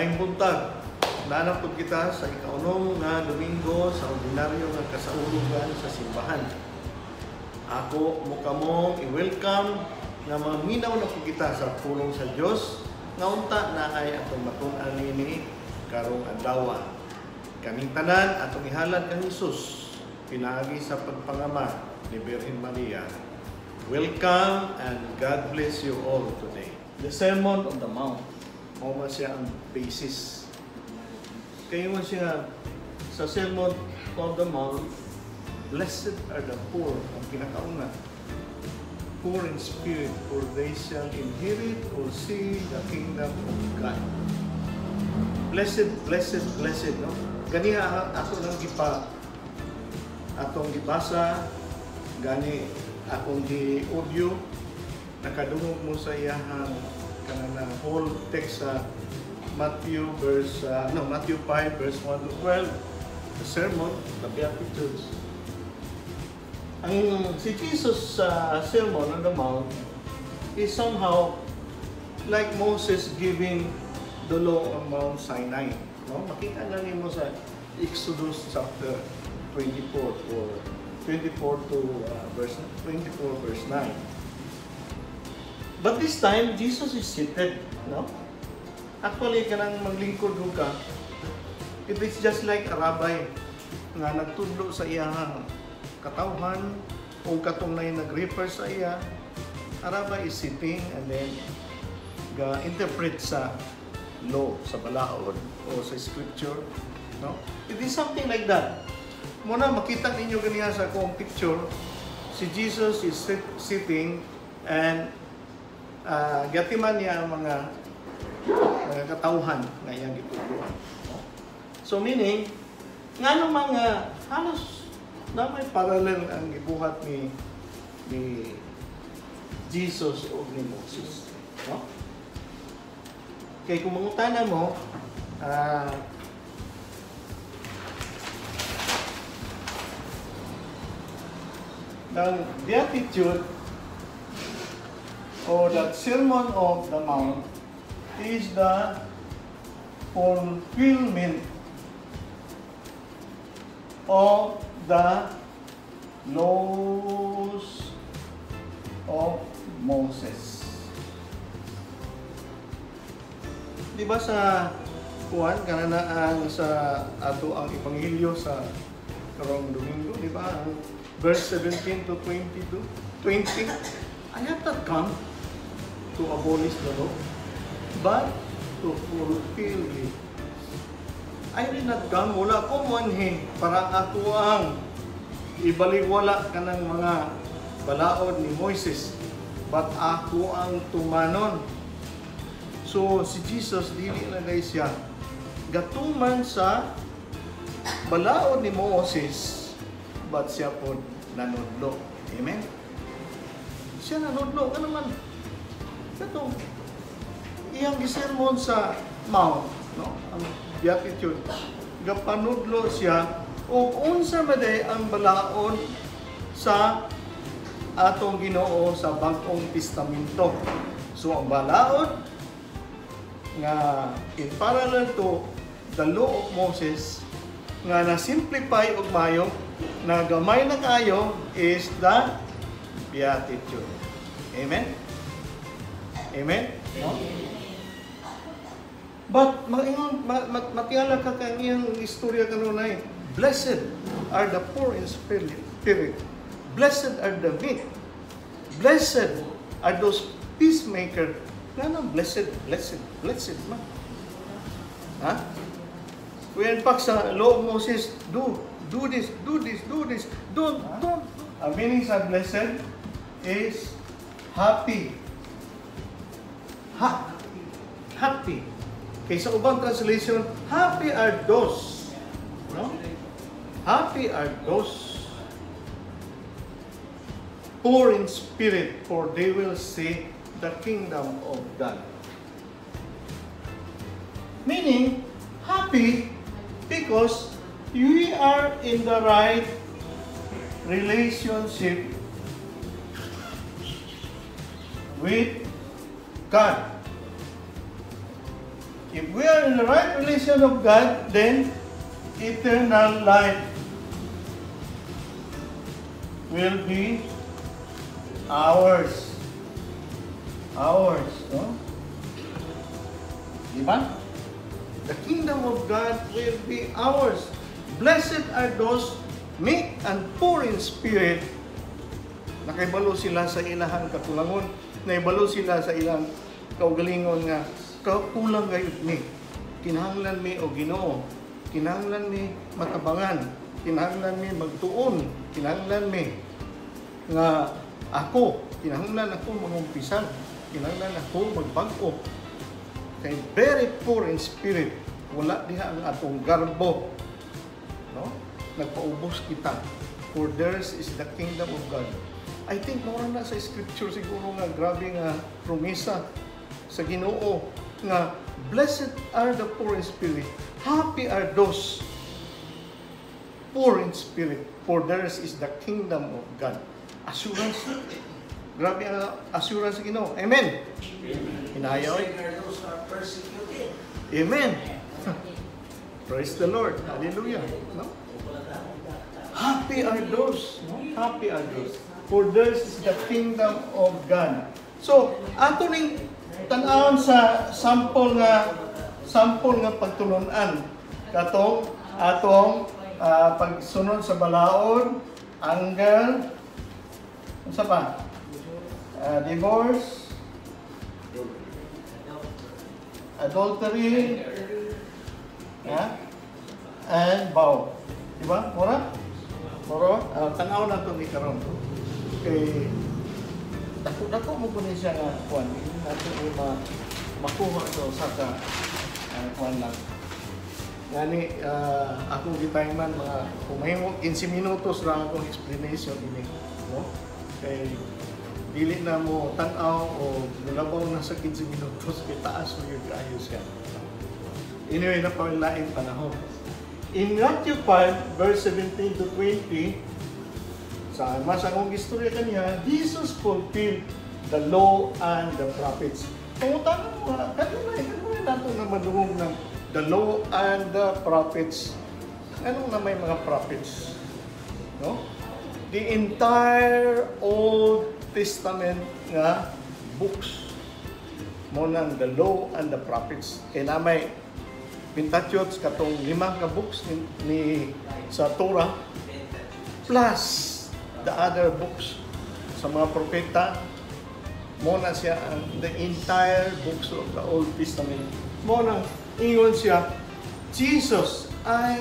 Maayong buntag. Naa na pud kita sa ikaunom nga Domingo sa ordinaryo nga kasaulogan sa simbahan. Ako mo kamong i-welcome nga maminaw na pud kita sa pulong sa Dios nga unta na ay atong matun-an nini karong adlaw. Kaming tanan atong ihalad kang Hesus pinaagi sa pagpangama ni Birhen Maria. Welcome and God bless you all today. The Sermon on the Mount, mao man siya ang basis. Kaya man siya sa Sermon on the Mount, blessed are the poor, ang pinakauna. Poor in spirit, for they shall inherit or see the kingdom of God. Blessed, blessed, blessed, no? Ganiha ako nang gipa atong gibasa, gani akong gi audio, nakadungog mo sa iyahang kanang whole text sa Matthew verse no, Matthew 5 verse 1 to 12, the sermon, the Beatitudes. Ang si Jesus sa Sermon on the Mount is somehow like Moses giving the law on Mount Sinai, no? Makita na nimo sa Exodus chapter 24 or 24 to verse 24 verse 9. But this time Jesus is seated, no? Actually, kanang maglingkod ka, it is just like a rabbi nga nagtudlo sa iyahang katawhan o katong nay nag-refer sa iya. A rabbi is sitting and then ga-interpret sa law, sa balaod o sa scripture, no? It is something like that. Muna makita ninyo ganiha sa akong picture, si Jesus is sitting and gatiman niya ang mga katawhan nga iyang gitudloan. No? So meaning, ngano mga halos na may parallel ang gibuhat ni Jesus o ni Moses. No? Kay kung mangutana mo, ng Beatitude or that Sermon of the Mount is the fulfillment of the laws of Moses. Di ba sa kuan kananaan sa ato ang ebanghelyo sa karong Domingo, di ba? Ang verse 17 to 22, 20, "I have not come to abolish the law, but to fulfill it." I did not come, wala ko muanhi para ato ang ibaliwala kanang mga balaod ni Moises, but ako ang tumanon. So si Jesus dili na gay siya gatuman sa balaod ni Moses, but siya po nanudlo. Amen? Siya nanudlo. Ano man? Ito, iyang gisermon sa Mount, no? Ang Beatitude. Gapanudlo siya og unsa man day ang balaod sa atong Ginoo sa Bag-ong Testamento. So ang balaod nga in parallel to the law of Moses nga na-simplify og mayo, na gamay na kayo, is the Beatitude. Amen? Amen? No? But maingon matiala ka kang iyang istorya kanunay. Blessed are the poor in spirit. Blessed are the meek. Blessed are those peacemaker. Nga blessed, blessed, blessed man. Ha? We in fact sa law of Moses, do this, do this, do this, don't, don't. Ang meaning sa blessed is happy. Ha, happy. Kay sa ubang translation, happy are those. No? Happy are those poor in spirit, for they will see the kingdom of God. Meaning, happy because we are in the right relationship with God. If we are in the right relation of God, then eternal life will be ours. Ours, no? Di ba? The kingdom of God will be ours. Blessed are those meek and poor in spirit. Nakaibalo sila sa ilahang kakulangon. Naibalo sila sa ilang kaugalingon nga kakulang gayud mi. Kinahanglan mi og Ginoo. Kinahanglan mi matabangan. Kinahanglan mi magtuon. Kinahanglan mi nga ako, kinahanglan ako mangumpisal. Kinahanglan ako magbag-o. Kay very poor in spirit, wala diha ang atong garbo. No? Nagpaubos kita. For theirs is the kingdom of God. I think mao na sa scripture siguro nga grabe nga promisa sa Ginoo nga blessed are the poor in spirit. Happy are those poor in spirit, for theirs is the kingdom of God. Assurance. Grabe ang assurance sa Ginoo. Amen. Hinaya oy. Blessed are those who are persecuted. Amen. Praise the Lord. Hallelujah. No? Happy are those, no? Happy are those. For theirs is the kingdom of God. So, ato ning tan-awon sa sample nga pagtulunan katong atong pagsunod sa balaod, anger, unsa pa? Divorce, adultery, ha? And vow. Di ba? Mura? Mura? Tanaw na ito ni karon. Kay dako-dako mo kunin siya nga kuan. Hindi natin ni makuha ito sa ka kuan lang. Ngani akong gitayman mga kung mahimo 15 minutos ra akong explanation ini, no? Kay dili na mo tan-aw o mulabaw na sa 15 minutos kay taas mo yung kaayo siya. Anyway, napakalaing panahon. In Matthew 5, verse 17 to 20, sa mas akong istorya kaniya, Jesus fulfilled the law and the prophets. Pangutana mo, kanina nato na madungog ng the law and the prophets. Anong na may mga prophets? No? The entire Old Testament nga books mo nang the law and the prophets. Kay na may Pentateuch, katong lima ka books ni sa Torah, plus the other books sa mga propeta, mo na siya ang the entire books of the Old Testament. Mo nang ingon siya, "Jesus, I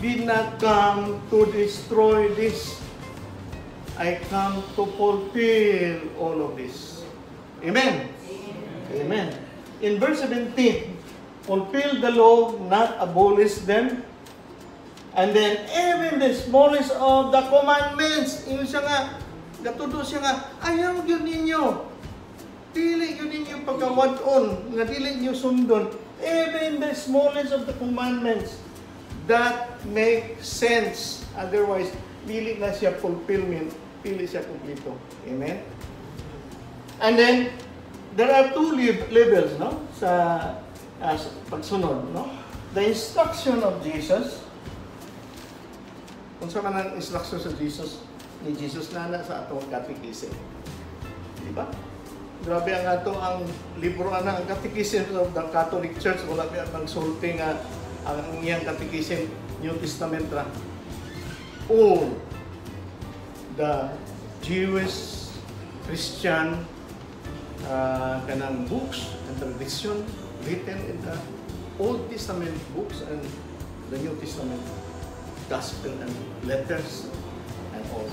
did not come to destroy this. I come to fulfill all of this." Amen. Amen. In verse 17, fulfill the law, not abolish them. And then, even the smallest of the commandments, ingon siya nga, gatudo siya nga, ayaw yun ninyo. Dili yun ninyo pagkawad-on, nga dili niyo sundon. Even the smallest of the commandments that make sense. Otherwise, dili na siya fulfillment, dili siya kumpleto. Amen? And then, there are two levels, no? Sa pagsunod, no? The instruction of Jesus. Kung sa man ang instruction sa Jesus, ni Jesus na na sa atong catechism. Di ba? Grabe ang ato ang libro ana, ang Catechism of the Catholic Church, wala ba ang sulti nga ang iyang catechism New Testament ra. All the Jewish Christian kanang books and tradition written in the Old Testament books and the New Testament gospel and letters and all.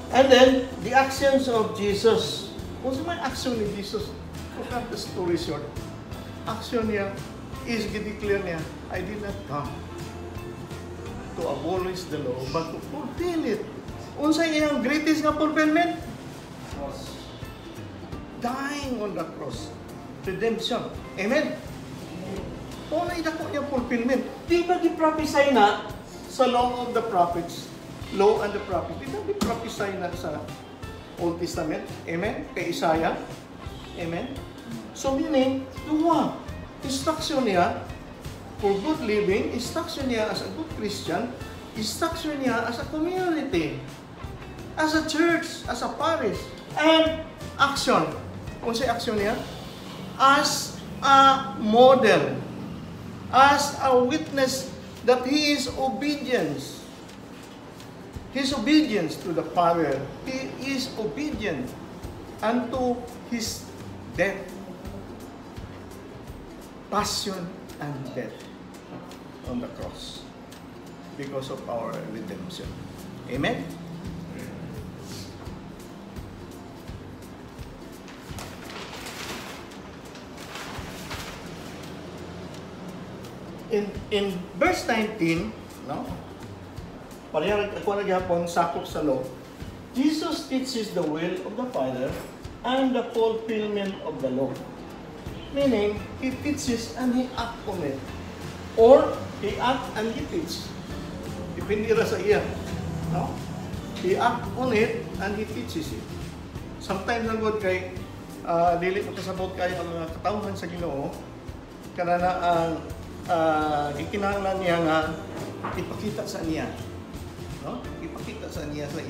And then, the actions of Jesus. Kung sa may action ni Jesus, to cut the story short, action niya is gideclare niya, "I did not come to abolish the law, but to fulfill it." Unsa iyang greatest nga fulfillment? Cross. Dying on the cross. Redemption. Amen? Una dako niya fulfillment. Di ba di-prophesy na sa law of the prophets? Law and the prophets. Di ba di-prophesy na sa Old Testament? Amen? Kay Isaiah? Amen? So meaning, duha. Instruction niya for good living, instruction niya as a good Christian, instruction niya as a community, as a church, as a parish, and action. Kung sa action niya? As a model, as a witness that he is obedience. His obedience to the Father. He is obedient unto his death. Passion and death on the cross because of our redemption. Amen? In verse 19, no? Pareha ako na gyapon sakop sa law. Jesus teaches the will of the Father and the fulfillment of the law. Meaning, he teaches and he acts on it. Or, he act and he teach. Depende ra sa iya. No? He act on it and he teaches it. Sometimes, ang God kay, dili makasabot kayo ang mga katawhan sa Ginoo, kanana ang gikinahanglan niya nga ipakita sa niya. No? Ipakita sa niya sa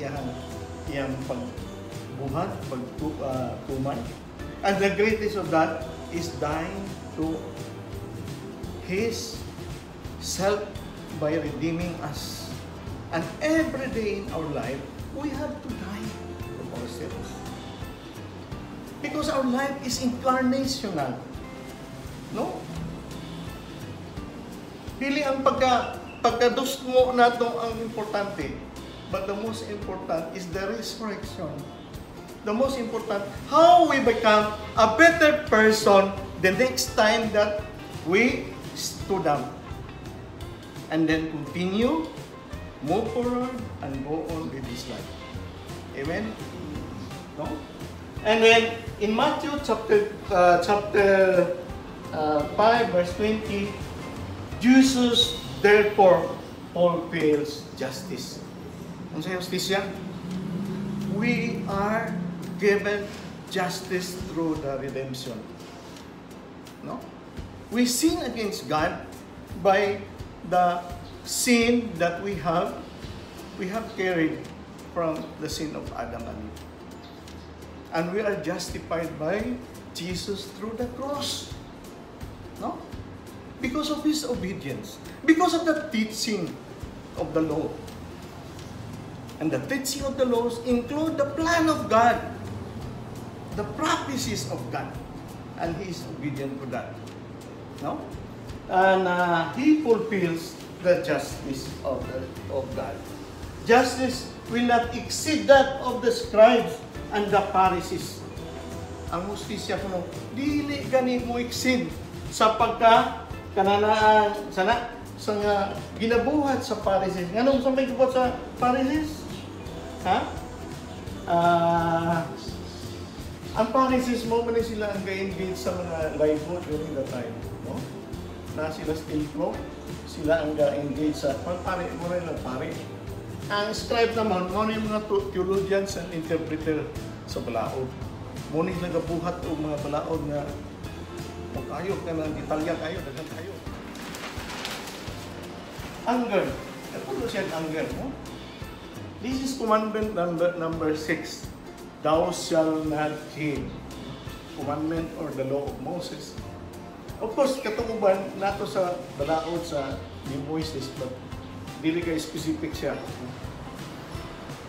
iyang pagbuhat, pagtuman. And the greatest of that is dying to his self by redeeming us. And every day in our life, we have to die to ourselves. Because our life is incarnational. No? Dili ang pagkadusmo nato ang importante. But the most important is the resurrection. The most important, how we become a better person the next time that we stood up. And then continue, move forward, and go on with this life. Amen? No? And then, in Matthew chapter 5, verse 20, Jesus therefore fulfills justice. Ano sa justisya? We are given justice through the redemption. No? We sin against God by the sin that we have carried from the sin of Adam and Eve. And we are justified by Jesus through the cross. No? Because of his obedience. Because of the teaching of the law. And the teaching of the laws include the plan of God, the prophecies of God. And he is obedient to that. No? And he fulfills the justice of God. Justice will not exceed that of the scribes and the Pharisees. Ang hustisya kuno, dili gani mo exceed sa pagka kananaan sana sa nga ginabuhat sa Pharisees. Nganong sa may gibuhat sa Pharisees? Ha? Ang Pharisees mo man sila ang ga-engage sa mga libel during the time, no? Na sila still flow, sila ang ga-engage sa pare mo rin ang pare. Ang scribe naman mo ni mga theologians and interpreter sa balaod. Mo ni sila gabuhat og mga balaod nga kayo ka ng detalya kayo, daghan kayo. Anger. Kapulo siya ang anger, no? This is commandment number 6. Thou shalt not kill. Commandment or the law of Moses. Of course, katukuban nato sa balaod sa ni Moises, but dili kay specific siya.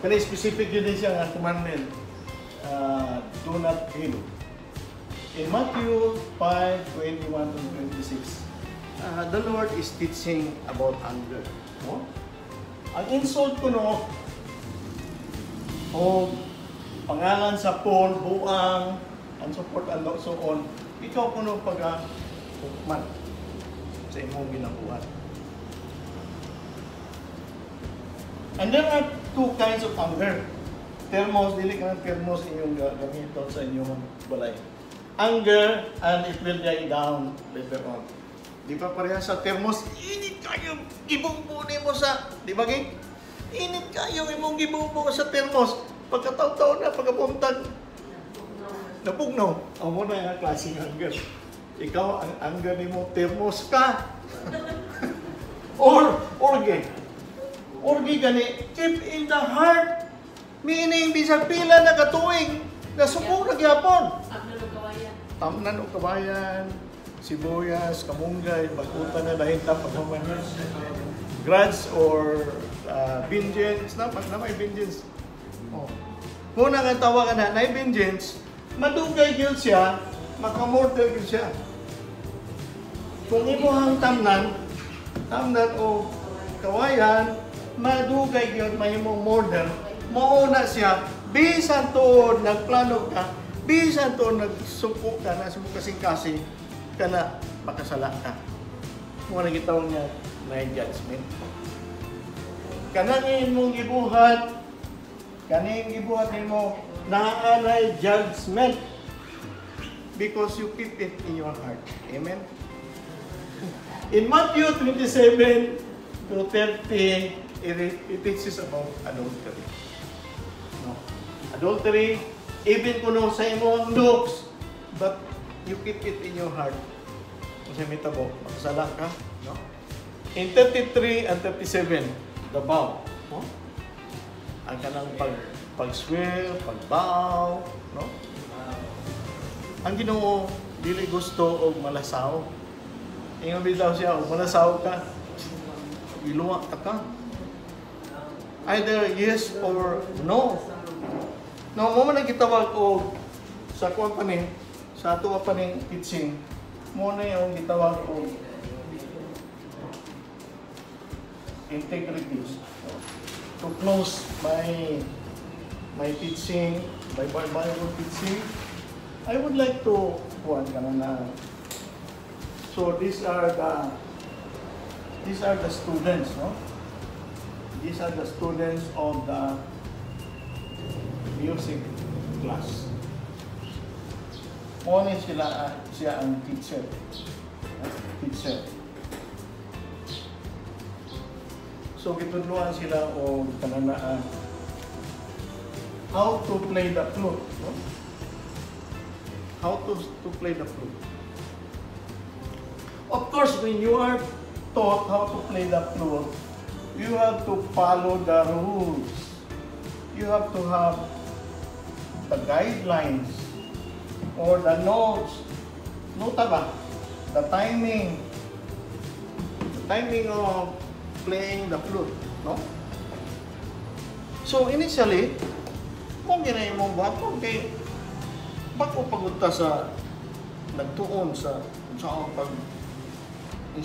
Kaya specific yun din siya nga commandment. Do not kill. In Matthew 5:21 to 26, the Lord is teaching about anger. No? Ang insult ko no, o pangalan sa Paul, buang, and so forth and so on, ikaw kuno pag-hukman sa imong ginabuhat. And there are two kinds of anger. Thermos, dili ka ng thermos inyong gamiton sa inyong balay. Anger, and it will die down later on. Di ba pareha sa thermos? Init kayo, gibungbo mo sa, di ba gi? Init kayo imong gibungbo sa thermos. Pagkataon-taon na, pagkabuntag, Napugnaw. Amo na ang klaseng anger. Ikaw, ang anger nimo thermos ka. Or, orge. Orge gani, keep in the heart. Meaning, bisag pila na katuig, nasuko na gyapon. Tamnan og kawayan. Tamnan og kawayan, sibuyas, kamunggay, bagutan na dahil ta paghuman. Grudge or vengeance, na, na may vengeance. Oh. Muna nga tawag na, na vengeance, madugay gyud siya, makamurder gyud siya. Kung imuhang tamnan, tamnan o kawayan, madugay gyud mahimong murder, mauna siya, bisan tuod nagplano ka, bisan tuod nagsuko ka, na mo kasing-kasing, kana makasala ka. Mao na gitawag niya na judgment. Kanang imong gibuhat, kaning gibuhat nimo, naanay judgment because you keep it in your heart. Amen? In Matthew 27 to 30, it teaches about adultery. No? Adultery, even kuno sa imong looks, but you keep it in your heart. Kung sa mitabo, makasala ka. No? In 33 and 37, the vow. No? Ang kanang pag-swear, pag-vow, no? Ang Ginoo dili gusto og malasaw. Ingon bitaw siya, og malasaw ka, iluwa ta ka. Either yes or no. No, mo man ang gitawag og sa kuan pa ni, sa ato pa ning teaching, mo na yung gitawag og integrity. To close my teaching, my Bible teaching, I would like to kuan ka na na. So these are the students, no? These are the students of the music class. Mo ni sila siya ang teacher. Teacher. So gitudloan sila og kananaan how to play the flute, no? How to play the flute. Of course, when you are taught how to play the flute, you have to follow the rules. You have to have the guidelines or the notes. Nota ba? The timing. The timing of playing the flute, no? So initially, kung ginay mong buhaton kay bako pagod ta sa nagtuon sa unsa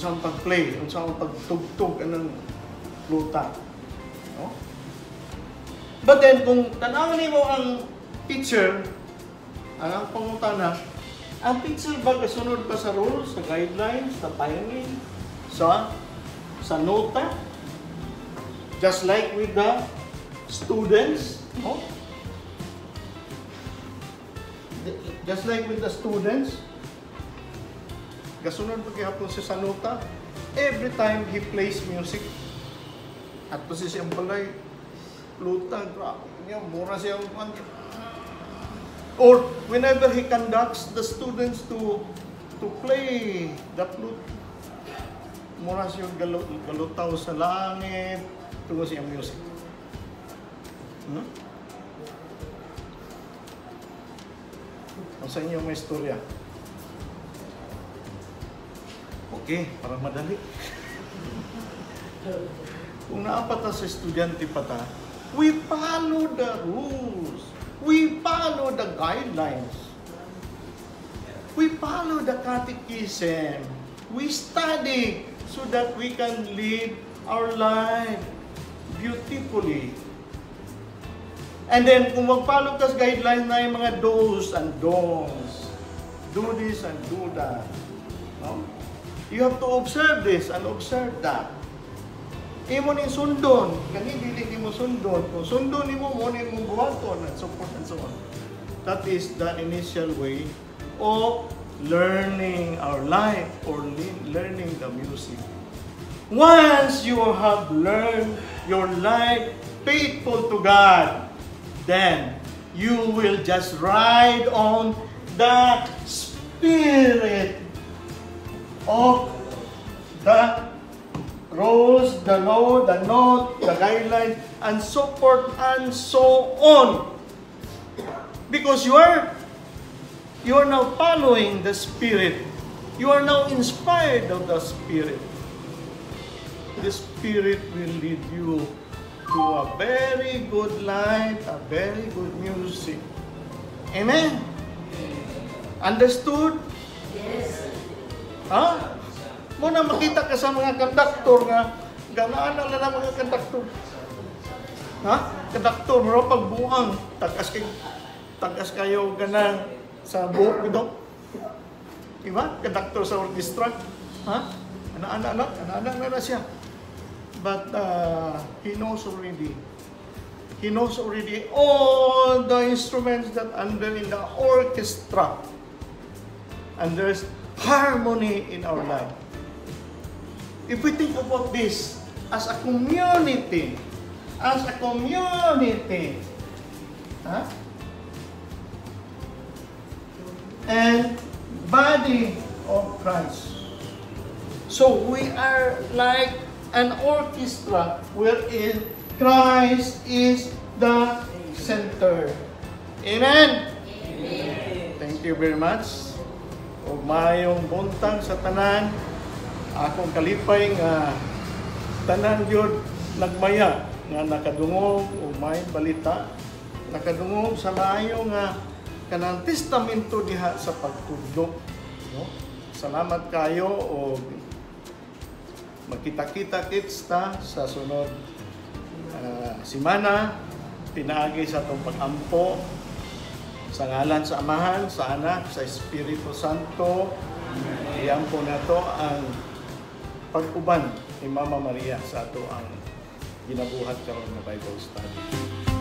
ang pag-play, unsa ang pagtugtog anang pluta, no? But then kung tan-awon nimo ang teacher, ang pangutana, ang teacher ba kasunod ba sa rules, sa guidelines, sa timing, sa nota? Just like with the students, no? Just like with the students, kasunod pa gihapon siya sa nota, every time he plays music, at to si siyang balay, pluta, grabe niya, mura siya ang. Or whenever he conducts the students to play the flute, mura siya galutaw sa langit, tungod sa iyang music. Ang sa inyo may istorya. Okay, para madali. Kung naapat ta sa estudyante pa ta, we follow the rules. We follow the guidelines. We follow the catechism. We study so that we can live our life beautifully. And then, kung mag-follow ka sa guidelines na yung mga do's and don'ts, do this and do that. No? You have to observe this and observe that. Imo ning sundon, kani dili nimo sundon. Kung sundon nimo, mo ni imong buhaton, and so forth and so on. That is the initial way of learning our life or learning the music. Once you have learned your life faithful to God, then You will just ride on the Spirit of the rules, the law, the note, the guidelines, and so forth and so on. Because you are now following the Spirit. You are now inspired of the Spirit. The Spirit will lead you to a very good life, a very good music. Amen? Understood? Yes. Ha? Mao na makita ka sa mga konduktor nga ganaan na lang mga konduktor. Ha? Konduktor mura pagbuang tagas kay tagas kayo gana sa buhok ito. Diba? Konduktor sa orchestra. Ha? Ana ana ana ana ana na, na siya. But he knows already. He knows already all the instruments that under in the orchestra. And there's harmony in our life. If we think about this as a community, huh? And body of Christ. So we are like an orchestra wherein Christ is the center. Amen? Amen. Thank you very much. Ug maayong buntag sa tanan. Akong kalipay nga tanan gyud nagmaya nga nakadungog og may balita, nakadungog sa maayo nga kanang testamento diha sa pagtudlo, no? Salamat kayo og magkita-kita kits ta sa sunod simana pinaagi sa atong pag-ampo sa ngalan sa Amahan, sa Anak, sa Espiritu Santo. Iampo nato ang pag-uban ni Mama Maria sa ato ang ginabuhat karon nga Bible study.